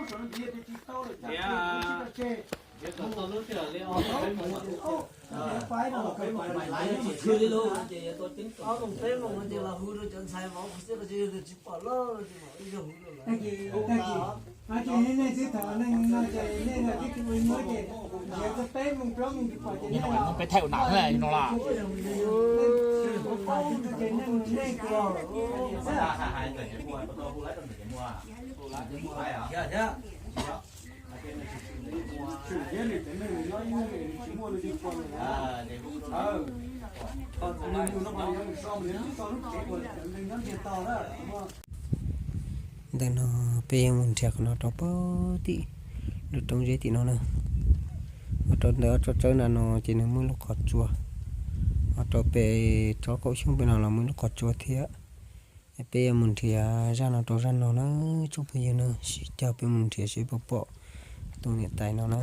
Tag kis, tag kis, nej twb tham neeg no ces nej no twb ua muab ces ntiav txog peb moos plaub moos tsis pom ces nej peb thaij ua nam no las. Ntawm no peb yuav mus nrhiav qhov no rau pem tim lub roob zeb tim no na. Ho rau ntawm ob tsob tsawb na no ces nws muaj lub qhov tsua, ho rau pem tsob kaum xyoob pem no los muaj lub qhov tsua thiab. Peb yuav mus nrhiav zaj no rau zaj no na, tsoom phooj ywg na, sib cog peb mus nrhiav seb puas pom tus niam tais no na.